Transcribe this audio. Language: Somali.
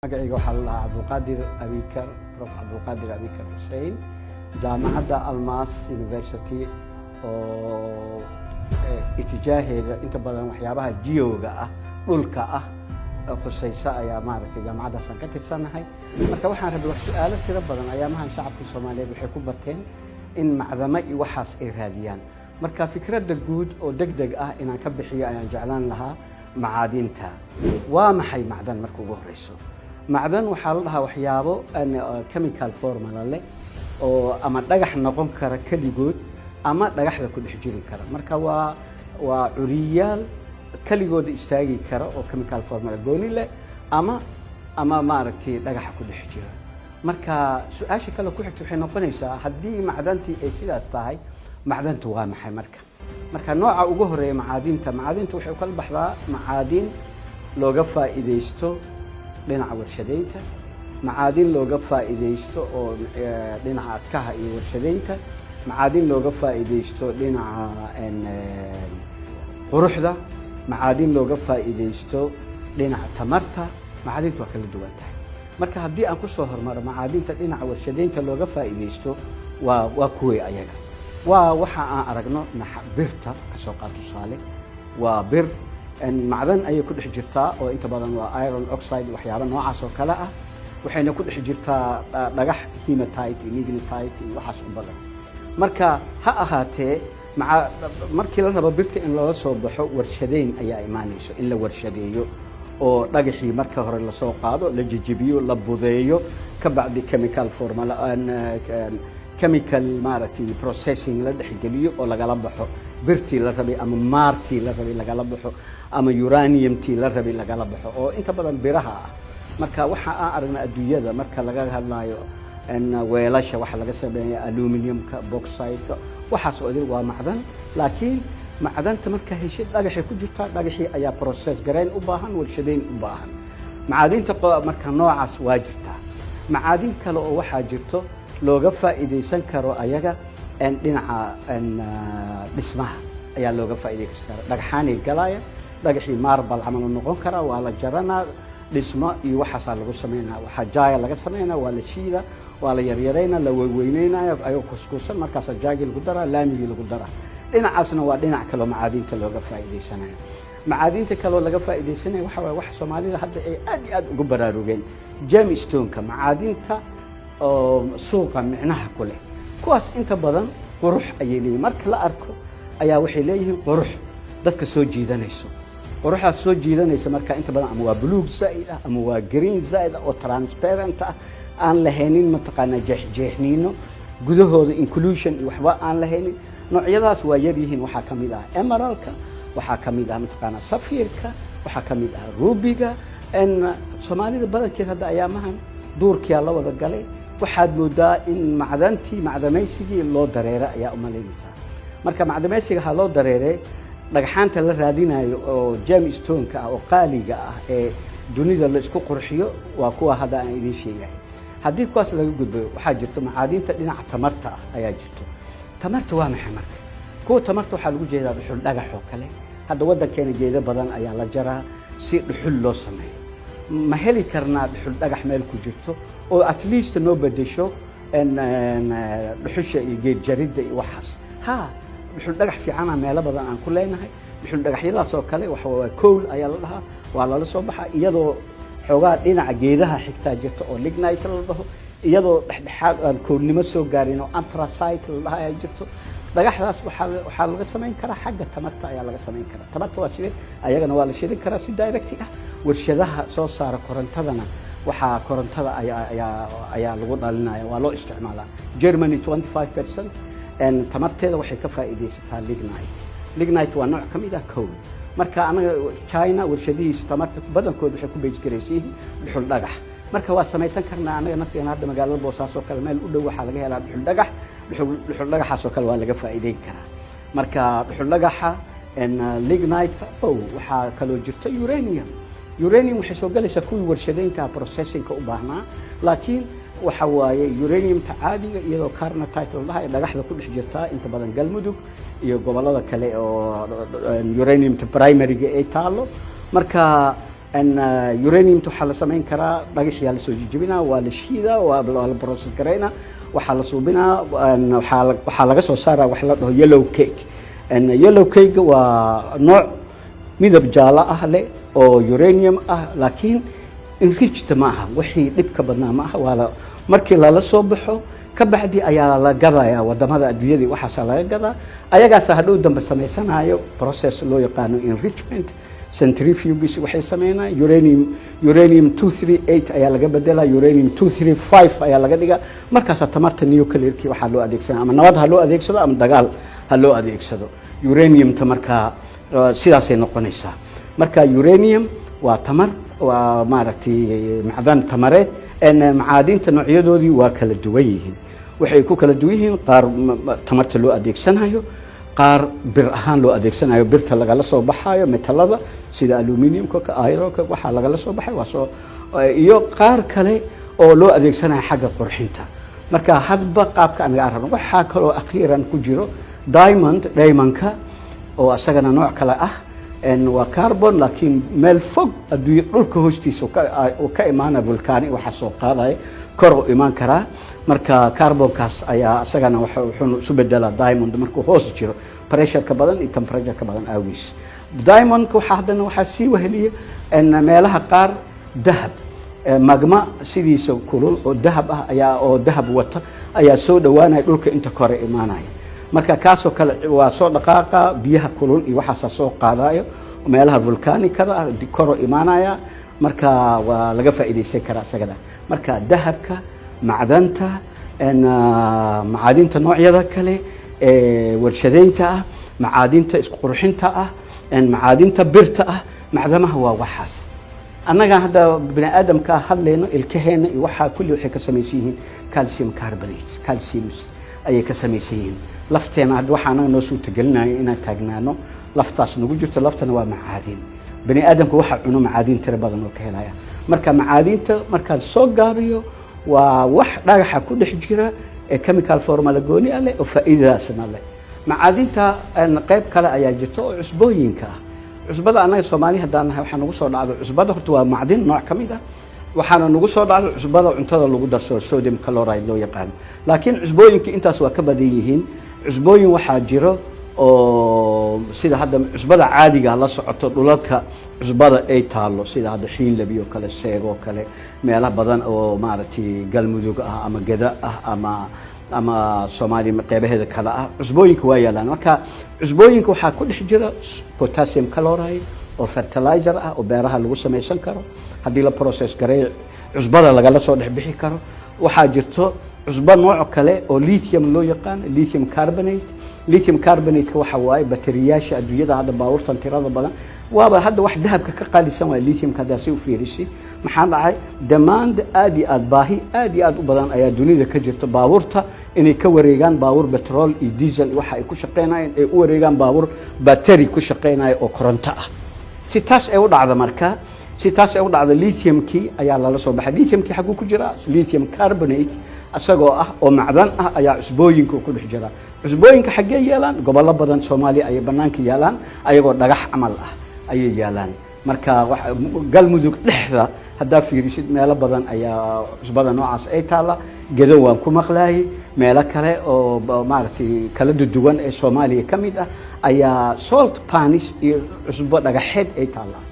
Magacayga waxaa la dhahaa Cabdulqaadir Abikar, Prof Cabdulqaadir Abikar Xussein, Jaamacadda Almas University oo itijaaheeda inta badan waxyaabaha geoga ah, dhulka ah khusaysa ayaa maaragtay jaamacaddaasaan ka tirsanahay. Marka waxaan rabay wax su-aalo tiro badan. Ayaamahan shacabka Soomaaliyeed waxay ku bateen in macdamo iyo waxaas ay raadiyaan. Marka fikradda guud oo deg deg ah inaan ka bixiyo ayaan jeclaan lahaa. Macaadinta waa maxay? Macdan marka ugu horeyso, macdan waxaa la dhahaa waxyaabo chemical formula leh oo ama dhagax noqon kara keligood ama dhagaxda ku dhex jiri kara. Marka waa curiyaal keligood istaagi kara oo chemical formula gooni leh ama maaragtay dhagaxa ku dhex jira. Marka su-aasha kale ku xigta waxay noqonaysaa, haddii macdantii ay sidaas tahay, macdanta waa maxay? Marka nooca ugu horeeya macaadinta waxay u kala baxdaa macaadin looga faa'iidaysto dhinaca warshadeynta, macaadin looga faa'iidaysto oo dhinaca adkaha iyo warshadeynta, macaadin looga faa'iidaysto dhinaca quruxda, macaadin looga faa'iidaysto dhinaca tamarta. Macaadinta waa kala duwan tahay. Marka haddii aan kusoo hormaro macaadinta dhinaca warshadeynta looga faa'iidaysto, waa kuway ayaga? Waa waxa aan aragno birta kasoo qaad tusaale. Waa bir, macdan ayay ku dhex jirtaa oo inta badan waa iron oxide, waxyaaba noocaas oo kale ah. Waxayna ku dhex jirtaa dhagax hematite iyo magnetite iyo waxaas u badan. Marka ha ahaatee, maa markii la rabo birta in loola soo baxo, warshadeyn ayaa imaanayso, in la warshadeeyo oo dhagaxii marka hore lasoo qaado, la jejebiyo, la budeeyo, ka bacdi chemical formula, chemical maaragtay processing la dhexgeliyo oo lagala baxo birtii la rabay ama maartii la rabay lagala baxo ama uraniumtii la rabay lagala baxo, oo inta badan biraha ah. Marka waxa aan aragnay adduunyada marka laga hadlayo weelasha waxa laga sameeya, aluminiumka, bauxite-ka, waxaas oo idil waa macdan. Laakiin macdanta marka heshid, dhagaxay ku jirtaa, dhagaxii ayaa process garayn u baahan, warshadeyn u baahan. Macaadinta marka noocaas waa jirtaa. Macaadin kale oo waxaa jirto looga faa'iidaysan karo ayaga dhinaca dhismaha ayaa looga faa'iidaysan kara. Dhagxaanay galaya, dhagaxii marble camal noqon karaa, waa la jaranaa, dhismo iyo waxaasaa lagu sameynaya. Waxaa jaaya laga sameynaya, waa la shiida, waa la yaryaraynaa, la weyweyneynayo ayagoo kuskuusan, markaasaa jaagii lagu daraa, laamigii lagu daraa. Dhinacaasna waa dhinac kaloo macaadinta looga faa'iidaysanayo. Macaadinta kaloo laga faa'iidaysanaya waxa waye waxa Soomaalida hadda ay aad iyo aad ugu baraarugeen, gemstoneka, macaadinta oo suuqa micnaha ku leh. Kuwaas inta badan qurux ayay leeyihin. Marka la arko ayaa waxay leeyihiin qurux dadka soo jiidanayso. Quruxdaas soo jiidanaysa marka inta badan ama waa buluug zaa'id ah ama waa green zaa'id ah oo transparent ah, aan lahaynin mataqaanaa jeexjeexniino gudahooda, inclusion iyo waxba aan lahaynin. Noocyadaas waa yar yihiin. Waxaa ka mid ah emeraldka, waxaa ka mid ah mataqaanaa saphirka, waxaa ka mid ah rubyga. Soomaalida badankeed hadda ayaamahan duurkiyaa la wada galay. Waxaad moodaa in macdantii macdamaysigii loo dareeray ayaa umalaynaysaa. Marka macdamaysiga ha loo dareeree, dhagxaanta la raadinayo oo gemstoneka ah oo qaaliga ah ee dunida la isku qurxiyo waa kuwa hadda aan idiin sheegahay. Haddii kuwaas laga gudbo, waxaa jirto macaadinta dhinaca tamarta ah ayaa jirto. Tamarta waa maxay? Marka kuwa tamarta waxaa lagu jeedaa dhuxul dhagax oo kale. Hadda waddankeena geedo badan ayaa la jaraa si dhuxul loo sameeyo. Ma heli karnaa dhuxul dhagax meel ku jirto oo at least noo bedesho dhuxusha iyo geed jaridda iyo waxaas? Ha, dhuxul dhagax fiicana meelo badan aan ku leenahay. Dhuxul dhagaxyadaas oo kale waxa waa coal ayaa la dhahaa, waa lala soo baxaa iyadoo xoogaa dhinaca geedaha xigtaa jirta oo lignite la dhaho, iyadoo dhexdhexaad aan coalnimo soo gaarin oo anthracite la dhaha ayaa jirto. Dhagaxdaas waxaa laga samayn karaa xagga tamarta ayaa laga samayn karaa. Tamarta waa sidee? Ayagana waa la shidin karaa si direct ah. Warshadaha soo saara korontadana waxaa korontada ayaa lagu dhalinaya, waa loo isticmaalaa. Germany 25% tamarteeda waxay ka faa'iidaysataa lignite. Lignite waa nooc ka mid ah coal. Marka anaga China warshadihiisa tamarta badankood waxay ku base garaysan yihiin dhuxul dhagax. Marka waa samaysan karnaa anaga naftigeena. Hadda magaalada Boosaaso kale meel u dhow waxaa laga helaa dhuxul dhagax. Dhuxul dhagaxaas oo kale waa laga faa'iideyn karaa. Marka dhuxul dhagaxa, lignite-ka ow, waxaa kaloo jirta uranium. Uranium waxay soo galaysaa kuwii warshadeynta processingka u baahnaa, laakiin waxa waaye uraniumta caadiga iyadoo carnotite la dhaha ee dhagaxda ku dhex jirtaa inta badan Galmudug iyo gobollada kale oo uraniumta primaryga ay taalo. Marka Uraniumta waxaa la samayn karaa dhagaxyaa lasoo jijibinaa, waa la shiidaa, waa la process garaynaa, waxaa la suubinaa, waxaa laga soo saaraa wax la dhaho yellow cake. Yellow cake waa nooc midab jaalo ah leh oo uranium ah, laakiin enriched ma aha, wixii dhibka badnaa ma aha. Waa la markii lala soo baxo ka bacdi ayaa la gadayaa wadamada adduunyadii, waxaasaa laga gadaa. Ayagaasa hadhow dambe samaysanayo process loo yaqaano enrichment centrifuges. Waxay sameynayaan uranium 238 ayaa laga bedelaa, uranium 235 ayaa laga dhigaa. Markaasaa tamarta nuclearkii waxaa loo adeegsanaya, ama nabad ha loo adeegsado ama dagaal ha loo adeegsado uraniumta. Markaa sidaasay noqonaysaa. Marka uranium waa tamar, waa maaragtay macdan tamareed. Macaadinta noocyadoodii waa kala duwan yihiin. Waxay ku kala duwan yihiin qaar tamarta loo adeegsanayo, qaar bir ahaan loo adeegsanayo, birta lagala soo baxayo, metalada sida aluminiumka, ironka waxaa lagala soo baxay waa soo, iyo qaar kale oo loo adeegsanayo xagga qurxinta. Marka hadba qaabka anaga aan rabno. Waxaa kaloo akhiiran ku jiro diamond, diamondka oo asagana nooc kale ah. Waa carbon, laakiin meel fog adduunya dhulka hoostiisa uu ka imaana, volcano waxaa soo qaadaya, kor u imaan karaa. Marka carbonkaas ayaa isagana wuxuuna isu bedelaa diamond markuu hoos jiro, pressureka badan iyo temperatureka badan awgiis. Diamondka waxaa haddana waxaa sii weheliya meelaha qaar dahab, magma sidiisa kulul oo dahab ah ayaa oo dahab wata ayaa soo dhowaanaya dhulka inta kore imaanaya. Marka kaasoo kale waa soo dhaqaaqa, biyaha kulul iyo waxaasaa soo qaadayo, meelaha volcanicada ah koro imaanaya. Marka waa laga faa'iidaysan karaa isagana. Marka dahabka, macdanta, macaadinta noocyada kale ee warshadeynta ah, macaadinta isku qurxinta ah, macaadinta birta ah, macdamaha waa waxaas. Annaga hadda bini aadamka hadlayno, ilkaheena iyo waxaa kulli waxay ka samaysan yihiin calcium carbonate, calcium ayay ka samaysan yihiin. Lafteena hadda waxaa anaga noo suurtagelinayo inaan taagnaano laftaas nagu jirto. Laftana waa macaadin. Bani aadamka waxaa cuno macaadin tiro badan oo ka helaya. Marka macaadinta markaan soo gaabiyo, waa wax dhagaxa ku dhex jira ee chemical formula gooni ah leh oo faa'iidadaasna leh. Macaadinta qayb kale ayaa jirta oo cusbooyinka ah. Cusbada annaga Soomaali haddaan nahay waxaa nagu soo dhacdo cusbada horta waa macdin nooc ka mid ah. Waxaana nagu soo dhacdo cusbada cuntada lagu darsado, sodium chloride loo yaqaano. Laakiin cusbooyinka intaas waa ka badan yihiin. Cusbooyin waxaa jiro oo sida hadda cusbada caadiga la socoto, dhulalka cusbada ay taalo, sida hadda Xiinlabi oo kale, Seego kale, meelo badan oo maaragtay Galmudug ah ama Geda ah ama Soomaaliya qeybaheeda kale ah, cusbooyinka waa yaalaan. Marka cusbooyinka waxaa ku dhex jira potassium chloride oo fertilizer ah oo beeraha lagu samaysan karo haddii la process gareeyo, cusbada lagala soo dhex bixi karo. Waxaa jirto cusbo nooc kale oo lithium loo yaqaan, lithium carbonate. Lithium carbonate-ka waxa waaye bateriyaasha adduunyada hadda baabuurtan tirada badan. Waaba hadda wax dahabka ka qaalisan waay lithiumka haddaa si u fiirisay. Maxaa dhacay? Demand aad iyo aad, baahi aad iyo aad u badan ayaa dunida ka jirta baabuurta inay ka wareegaan baabuur petrol iyo diesel waxa ay ku shaqeynayeen, ay u wareegaan baabuur battery ku shaqeynaya oo koronto ah. Si taas ay u dhacdo, marka si taas ay u dhacdo, lithiumkii ayaa lala soo baxay. Lithiumkii xagguu ku jiraa? Lithium carbonate isagoo ah oo macdan ah ayaa cusbooyinka ku dhex jira. Cusbooyinka xaggee yeelaan? Gobollo badan Soomaaliya ayay bannaanka yaalaan, ayagoo dhagax camal ah ayay yaalaan. Marka Galmudug dhexda haddaa fiirisid, meelo badan ayaa cusbada noocaas ay taalla. Gedo waan ku maqlaayay, meelo kale oo maaragtay kala duwan ee Soomaaliya ka mid ah ayaa salt pans iyo cusbo dhagaxeed ay taallaa.